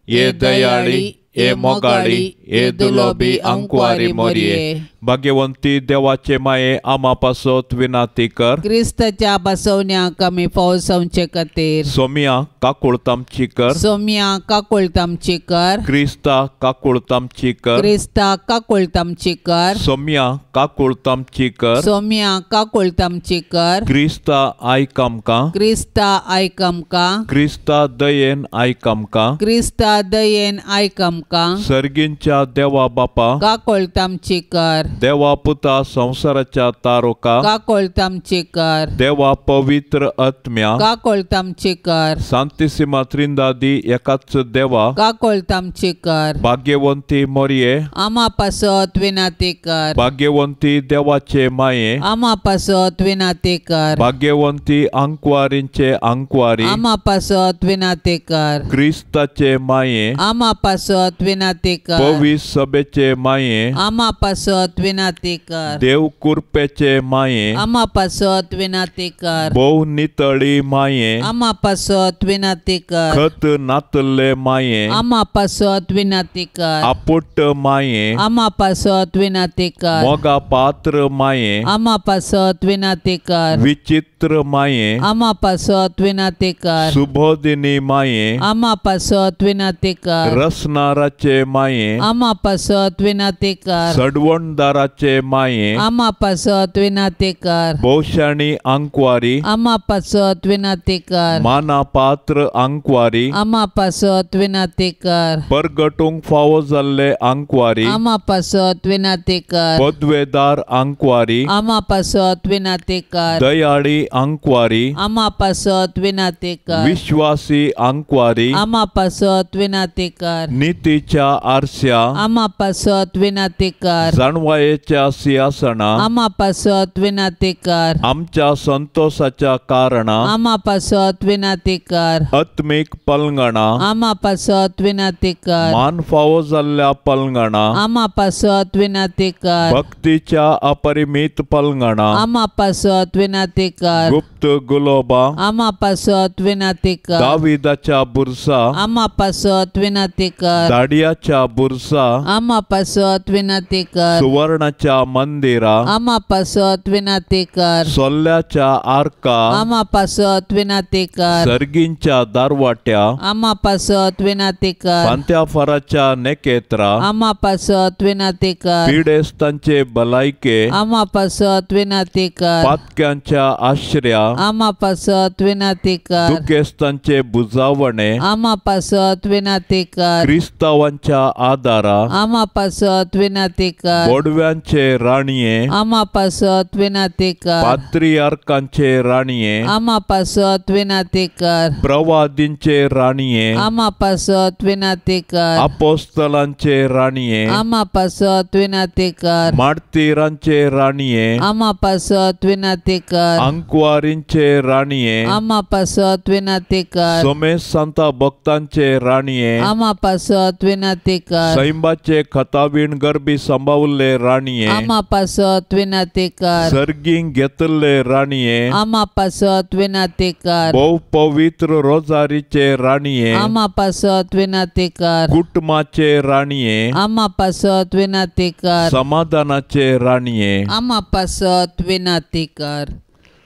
हे दयाळी, हे मोगाळी, हे दुलोबी अंकवारी मोरये, भाग्यवंती देवाचे माये आमा पासत विनाती कर, क्रिस्ताच्या बसवण्याक आमी पावसावचे खातीर। सोमिया काकुळतामची कर, सोमिया काकुळतामची कर, क्रिस्ता काकुळतामची कर, क्रिस्ता काकुळतामची कर, सोमिया काकुळतामची कर, सोमिया काकुळतामची कर, क्रिस्ता आयक आमकां, क्रिस्ता आयक आमकां, क्रिस्ता दयेन आयक आमकां, क्रिस्ता दयेन आयक आमकां, सर्गींच्या देवा बापा काकुळतामची कर, देवा पुता संवसाराच्या तारोका काकुळतामची कर, देवा पवित्र आत्म्या काकुळतामची कर, सांतिसिमा त्रिंदादी एकाच देवा काकुळतामची कर, भाग्यवंती मोरये आमा पासत विनंती कर, भाग्यवंती देवाचे माये आमा पासत विनंती कर, भाग्यवंती अंकवारींचे अंकवारी आमा पासत विनंती कर, क्रिस्ताचे माये आमा पासत विनंती कर, पवित्र सभेचे माये आमा पासत विनंती कर, देव कृपेचे माये आमा पासत विनंती कर, भोव नितळी माये आमा पासत विनंती कर, खत नातल्ले माये आमा पासत विनंती कर, आपुट्ट माये आमा पासत विनंती कर, मोगा पात्र माये आमा पासत विनंती कर, विचित्र माये आमा पासत विनंती कर, सुबोधिनी माये आमा पासत विनंती कर, रसनाराचे माये आमा पासत विनंती कर, सडवणदाराचे आदाराचे माये आमा पासत विनाती कर भोवशाणी आंकवारी आमा पासत विनाती कर माना पात्र आंकवारी आमा पासत विनाती कर परगटूंक फावो जाल्ले आंकवारी आमा पासत विनाती कर पदवेदार आंकवारी आमा पासत विनाती कर दयाळी आंकवारी आमा पासत विनाती कर विश्वासी आंकवारी आमा पासत विनाती कर नितीच्या आरस्या आमा पासत विनाती कर जाणवायेच्या सिंहासना आमा पासत विनाती कर आमच्या संतोषाच्या कारणा आमा पासत विनाती कर आत्मीक पलंगणा आमा पासत विनाती कर मान फावो जाल्ल्या पलंगणा आमा पासत विनाती कर भक्तीच्या अपरिमित पलंगणा आमा पासत विनाती कर गुप्त गुलोबा आमा पासत विनाती कर दाविदाच्या बुरसा आमा पासत विनाती कर दाडियाच्या बुरसा आमा पासत विनाती कर सुवर्णाच्या मंदिरा आमा पासत विनाती कर सोल्ल्याच्या आर्का आमा पासत विनाती कर सर्गींच्या दारवाट्या आमा पासत विनाती कर फांत्याफाराच्या नेकेत्रा आमा पासत विनाती कर पिडेस्तांचे भलायके आमा पासत विनाती कर पातक्यांच्या आश्र्या आमा पासत विनाती कर दुखेस्तांचे बुजावणे आमा पासत विनाती कर क्रिस्तावांच्या आदारा आमा पासत विनाती कर बोडव्यांचे राणये आमा पासत विनाती कर पात्रियार्कांचे राणये आमा पासत विनाती कर प्रवादींचे राणये आमा पासत विनाती कर अपोस्तलांचे राणये आमा पासत विनाती कर मार्तीरांचे राणये आमा पासत विनाती कर आंकवारींचे राणये आमा पासत विनाती कर सोमेश सांता भक्तांचे राणये आमा पासत विनाती कर सैंबाचे खतावीण गरबी सांबावल्ले राणये आमा पासत विनाती कर सर्गींक घेतल्ले राणये आमा पासत विनाती कर भोव पवित्र रोजारीचे राणये आमा पासत विनाती कर कुटुंबाचे राणये आमा पासत विनाती कर समाधानाचे राणये आमा पासत विनाती कर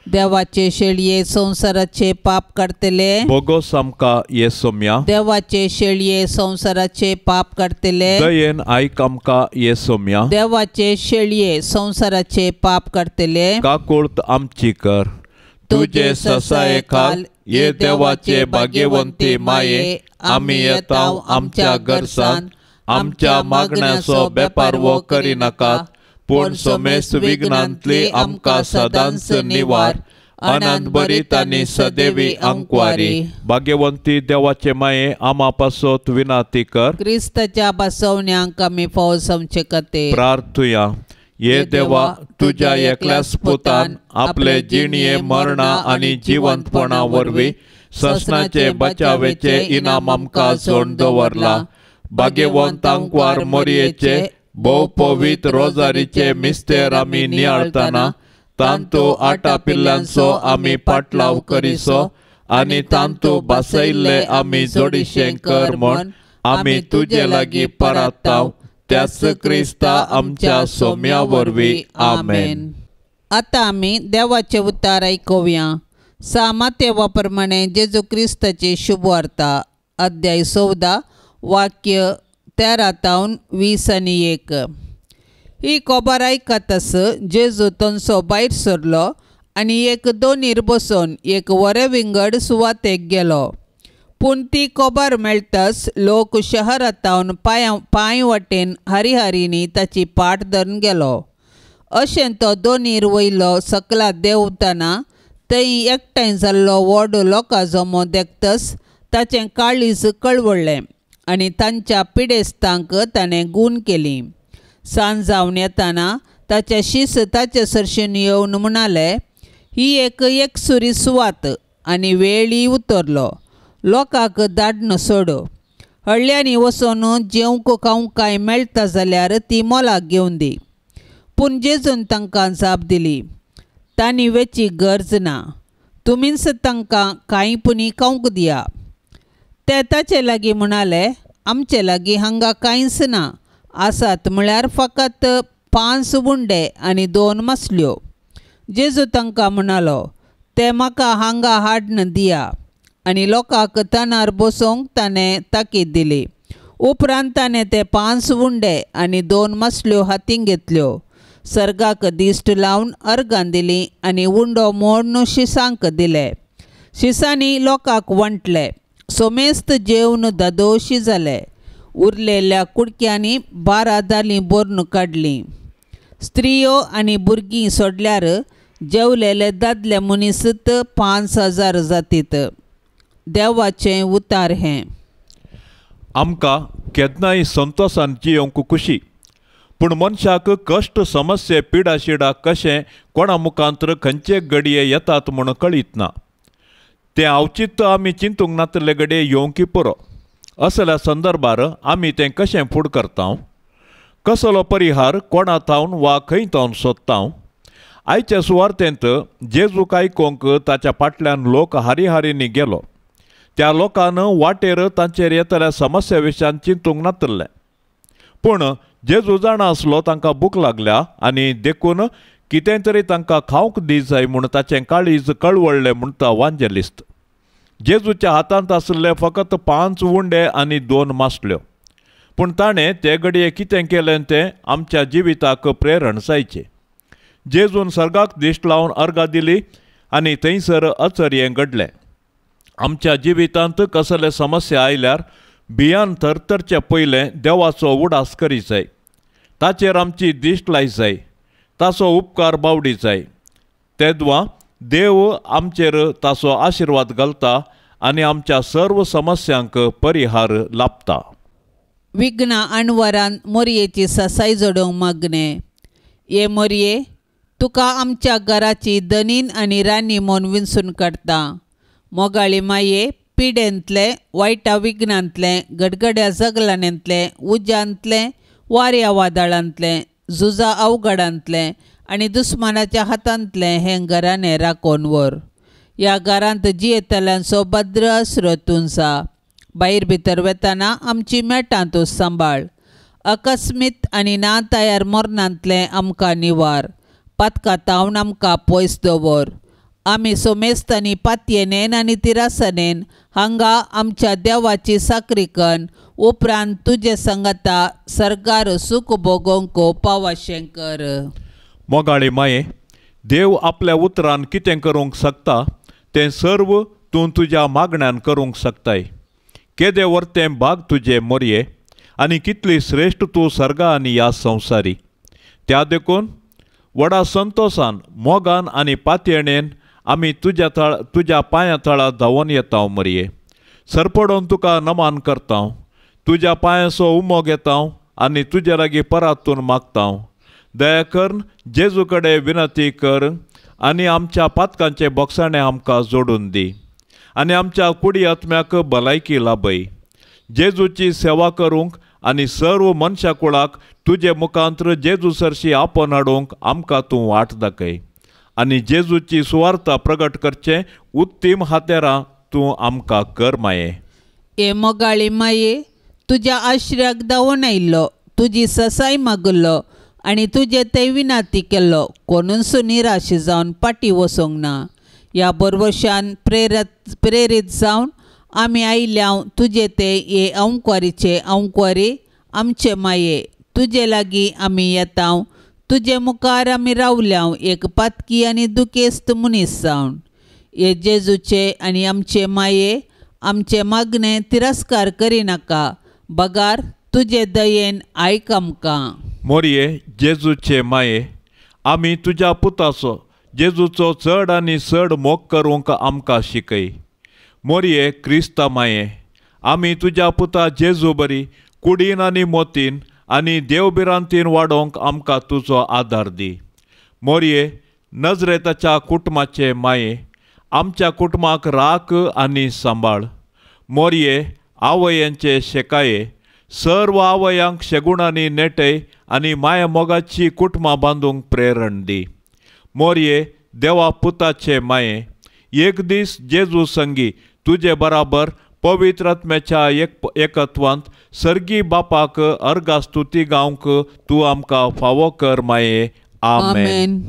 देवाचे शेळये संसाराचे पाप काडतले बोगोस आमकां ये सोम्या देवाचे शेळये संसाराचे पाप काडतले दयेन आयक आमकां ये सोम्या देवाचे शेळये संसाराचे पाप काडतले काकुळत आमची कर तुजे ससाये खाल ये देवाचे भाग्यवंती माये आमी येता आमच्या गरसान आमच्या मागण्याचो बेपारवो करिनाकात पूण सोमेस विघ्नांतली आमकां सदांच निवार आनंद भरीत आनी सदैवी आंकवारी भाग्यवंती देवाचे माये आमा पासत विनाती कर क्रिस्ताच्या बसवण्यांक आमी फौज समचे खातीर प्रार्थुया. ये देवा तुज्या एकल्याच पुतान आपले जिणये मरणा आनी जिवंतपणा वरवीं ससनाचे बचावेचे इनाम आमकां जोडून दवरला. भाग्यवंत आंकवार मोरयेचे भोव पवित्र रोजारीचे मिस्तेर आमी नियाळतना तांतू आटा पिल्लांचो आमी पाटलाव करिसो आनी तांतू बासयल्ले आमी जोडिशें कर म्हण आमी तुजे लागीं पराताव त्याच क्रिस्ता आमच्या सोम्या वरवीं. आमेन. आतां आमी देवाचे उतार आयकुया. सामातेवा प्रमाणे जेजू क्रिस्ताची शुभवार्ता अध्याय 14 वाक्य 13 तावन 20 आनी 1. ही खबर आयकतच जेजू थंयसो भायर सरलो आनी एक दोनीर बसून एक वरे विंगड सुवातेक गेलो. पूण ती खबर मेळटाच लोक शहरांतावन पांय वाटेन हरिहरींनी ताची पाट धरून गेलो. अशें तो दोनीर वयलो सकला देंवतना थंय एकठांय जाल्लो व्हड लोकां जमो देखतच ताचें काळीज कळवळ्ळें आनी तांच्या पिडेस्तांक ताणें गूण केली. सांज जावन येतना ताचे शीस ताचे सरशीन येवन म्हणाले, ही एक एकसुरी सुवात आनी वेळी उतरलो, लोकांक धाडन सोड. हळ्ळ्यांनी वचून जेवंक खावंक कांय मेळटा जाल्यार ती मोलाक घेवन दी. पूण जेजून तांकां जाप दिली, तांणी वेची गरज ना, तुमीच तांकां कांय पुणी खावंक दिया. ते ताचे लागीं म्हणाले, आमचे लागीं हांगा कांयच ना, आसात म्हळ्यार फकत 5 उंडे आनी 2 मासल्यो. जेजू तांकां म्हणालो, ते म्हाका हांगा हाडन दिया. आनी लोकांक तणार बसोवंक ताणें ताकीद दिली. उपरांत ताणें ते 5 उंडे आनी 2 मासल्यो हातीन घेतल्यो. सर्गाक दिश्ट लावन अर्गां दिली आनी उंडो मोडून शिसांक दिले. शिसांनी लोकांक वांटले. सोमेस्त जेवन दादोशी जाले. उरलेल्या कुडक्यांनी 12 दालीं भरून काडलीं. स्त्रियो आनी भुरगीं सोडल्यार जेवलेले दादले मनीसत 5000 जातीत. देवाचें उतार हें. आमकां केन्नाय संतोसान जियोंक खुशी, पूण मनशाक कश्ट समस्ये पिडा शिडा कशें कोणा मुखांतर खंयचे घडये येतात म्हूण कळीत ना. तें अवचित आमी चिंतूंक नातले घडये येवंकी पुरो. असल्या संदर्भार आमी तें कशें फूड करता, कसलो परिहार कोणा थावन वा खंय थावन सोदता? आयच्या सुवार्तेंत जेजूक आयकूंक ताच्या फाटल्यान लोक हारी हारींनी गेलो. त्या लोकान वाटेर तांचेर येतल्या समस्या विशयान चिंतूंक नातलें, पूण जेजू जाणा आसलो तांकां भूक लागल्या आनी देखून कितें तरी तांकां खावंक दी जाय म्हूण ताचें काळीज कळवळ्ळें म्हणटा वांजेलिस्त. जेजूच्या हातांत आशिल्ले फकत 5 उंडे आनी 2 मासल्यो, पूण ताणें ते घडये कितें केलें तें आमच्या जिविताक प्रेरण जायचें. जेजून सर्गाक दिश्ट लावन अर्गां दिली आनी थंयसर अचर्यें घडलें. आमच्या जिवितांत कसले समस्या आयल्यार भियान थरथरचे पयलें देवाचो उडास करी जाय, ताचेर आमची दिश्ट लाय जाय, ताचो उपकार बावडी जाय. तेदवा देव आमचेर ताचो आशिर्वाद घालता आनी आमच्या सर्व समस्यांक परिहार लाभता. विघ्ना अणवरान मोरयेची ससाय जोडोवंक मागणें. ये मोरये, तुका आमच्या घराची दनीन आनी राणी म्हूण विंचून काडटा. मोगाळी माये, पिडेंतलें, वायटा विघ्नांतलें, गडगड्या जगलांतलें, उज्यांतलें, वाऱ्या वादळांतलें, झुजा अवघडांतलें आनी दुस्मानाच्या हातांतलें हें घराणें राखून व्हर. ह्या घरांत जियेतल्यांचो भद्र आसरो तुंजा. भायर भितर वेताना आमची मेटां तूं सांबाळ. अकस्मीत आनी ना तयार मरणांतलें आमकां निवार. पातकां तावन आमकां पयस दवर. आमी सोमेस्तांनी पातयेनेन आनी तिरासनेन हांगा आमच्या देवाची साकरी कन्न उपरांत तुजे संगता सरकार सूख भोगोवंक पावाशें कर. मोगाळी माये, देव आपल्या उतरान कितें करूंक शकता तें सर्व तूं तुज्या मागण्यान करूंक शकताय. केदे वर्तें भाग तुजे मोरये आनी कितली श्रेश्ठ तूं सर्गा आनी ह्या संवसारी. त्या देखून व्हडा संतोसान, मोगान आनी पातयेणेन आमी तुज्या पांया तळा धांवून येता मोरये. सरपडोन तुका नमान करता, तुज्या पांयाचो उमो घेता आनी तुज्या लागीं परातून मागता. दया करून जेजू कडेन विनंती कर आनी आमच्या पातकांचे बोगसाणे आमकां जोडून दी आनी आमच्या कुडी आत्म्याक भलायकी लाभय. जेजूची सेवा करूंक आनी सर्व मनशा कुळाक तुजे मुखांत्र जेजू सरशी आपोवन हाडूंक आमकां तूं वाट दाखय आनी जेजूची सुवार्ता प्रगट करचें उत्तीम हातेरां तूं आमकां कर माये. हे मोगाळी माये, तुज्या आश्र्याक धांवून आयिल्लो, तुजी ससाय मागिल्लो आनी तुजे ते विनाती केल्लो कोणूच निराश जावन फाटीं वचूंक ना. ह्या बरवशान प्रेरीत जावन आमी आयल्या तुजे ते हे अंकवारीचे अंकवारी आमचे माये, तुजे लागीं आमी येता, तुजे मुखार आमी रावल्या एक पातकी आनी दुखेस्त मनीस जावन. हे जेजूचे आनी आमचे माये, आमचे मागणें तिरस्कार करिनाका, बगार तुजे दयेन आयक आमकां. मोरये जेजूचे माये, आमी तुज्या पुताचो जेजूचो चड आनी चड मोग करूंक आमकां शिकय. मोरये क्रिस्ता माये, आमी तुज्या पुता जेजू बरी कुडीन आनी मोतीन आनी देवभिरांतीन वाडोवंक आमकां तुजो आदार दी. मोरये नजरेताच्या कुटुंबाचे माये, आमच्या कुटुंबाक राख आनी सांबाळ. मोरये आवयांचे शेकाये, सर्व आवयांक शेगुणांनी नेटय आनी माया मोगाची कुटुंबां बांदूंक प्रेरण दी. मोरये देवा पुताचे माये, एक दीस जेजू संगी तुजे बराबर पवित्र आत्म्याच्या एकत्वांत सर्गी बापाक अर्गा स्तुती गावंक तूं आमकां फावो कर माये. आमेन.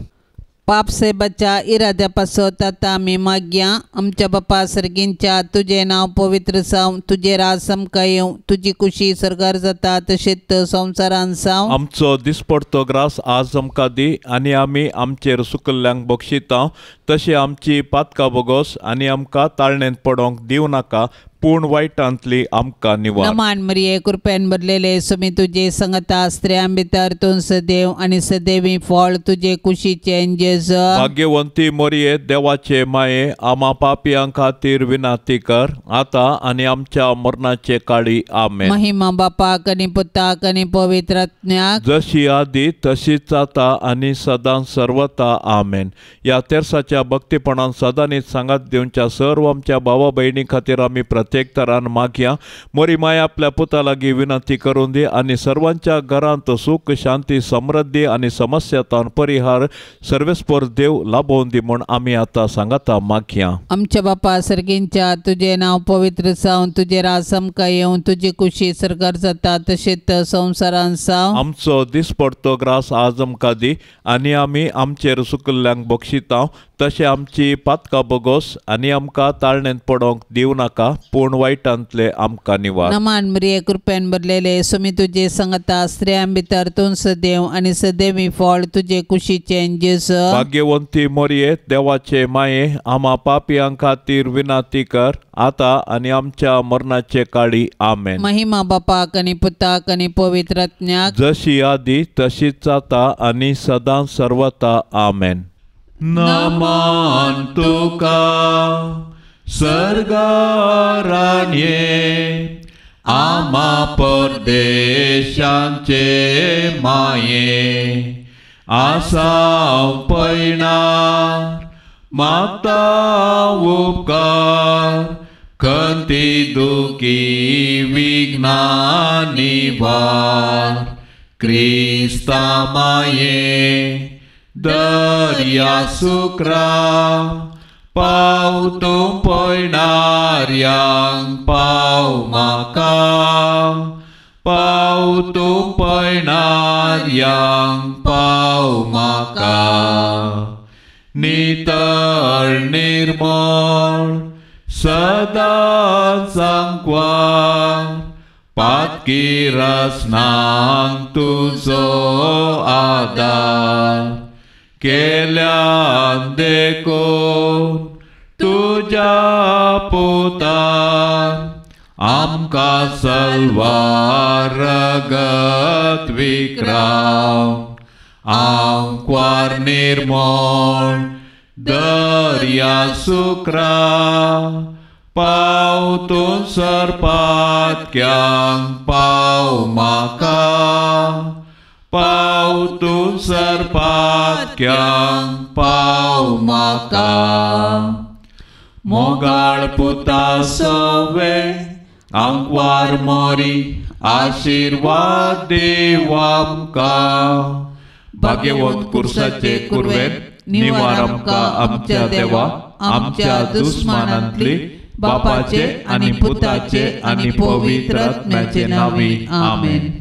पाप सेबाच्या इराद्या पासत आतां आमी मागया. आमच्या बापा सर्गींच्या तुजें नांव पवित्र जावं, तुजें राज आमकां येवं, तुजी कुशी सर्गार जाता तशेंच संवसारान जावं. आमचो दिसपडतो ग्रास आज आमकां दी आनी आमी आमचेर सुकल्ल्यांक बक्षिता तशें आमची पातकां बोगोस आनी आमकां ताळणेंत पडोंक दिवं नाका, पूण वायटांतली आमकां निवार. नमान मरिये, कृपेन भरलेले, सुमी तुजे संगता, स्त्रियां भितर तूं सदैव आनी सदैवी फळ तुजे कुशीचें जेजू. भाग्यवंती मरिये, देवाचे माये, आमा पापयां खातीर विनंती कर आतां आनी आमच्या मरणाचे काळी. आमेन. महिमा बापाक आनी पुताक आनी पवित्र आत्म्याक, जशी आदी तशीच आतां आनी सदां सर्वता. आमेन. ह्या तेर्साच्या भक्तीपणान सदांनीच सांगात दिवच्या सर्व आमच्या भावा भयणी खातीर आमी प्रत्येक तरान मागया. मोरी माया आपल्या पुता लागीं विनंती करून दी आनी सर्वांच्या घरांत सुख शांती समृद्धी आनी समस्यातान परिहार सर्वेस्पर देव लाभोवन दी म्हूण आमी आतां सांगाता मागया. आमच्या बापा सर्गींच्या तुजें नांव पवित्र जावं, तुजें राज आमकां येवं, तुजी कुशी सर्गार जाता तशेंच संवसारान जावं. आमचो दिसपडतो ग्रास आज आमकां दी आनी आमी आमचेर सुकल्ल्यांक बक्षिता तशें आमची पातकां बोगोस आनी आमकां ताळणेंत पडोंक दिवं नाका, पूण वायटांतले आमकां निवार. नमान मरिये, कृपेन भरलेले, सुमी तुजे संगता, स्त्रियां भितर तूं सदैव आनी सदैवी फळ तुजे कुशीचें जेजू. भाग्यवंती मरिये, देवाचे माये, आमा पापयां खातीर विनंती कर आतां आनी आमच्या मरणाचे काळी. आमेन. महिमा बापाक आनी पुताक आनी पवित्र आत्म्याक, जशी आदी तशीच आतां आनी सदां सर्वता. आमेन. नमन तुका सर्गाराण्ये, आमा परदेशांचे माये, आसाव पयणार मागता उपकार, खंती दुखी विघ्ना निवार, क्रिस्ता माये दर्या सुक्रा, पाव तूं पयणार्यांक पाव म्हाका, पाव तूं पयणार्यांक पाव म्हाका. नितळ निर्मळ सदां सांकवार, पातकी रसनांक तुजो आदार, केल्यान देखून तुज्या पुतान आमकां सलवार रगत विक्रावन, आंकवार निर्मळ दर्या सुक्रा, पाव तूं सरपातक्यांक पाव म्हाका, पाव तूं सरपातक्यांक पाव म्हाका. मोगाळ पुता सवे आंकवार मोरी, आशिर्वाद देव आमकां. भाग्यवंत कुर्साचे कुर्वेन निवार आमकां आमच्या देवा, आमच्या दुस्मानांतली, बापाचे आनी पुताचे आनी पवित्र आत्म्याचे नांवी. आमेन.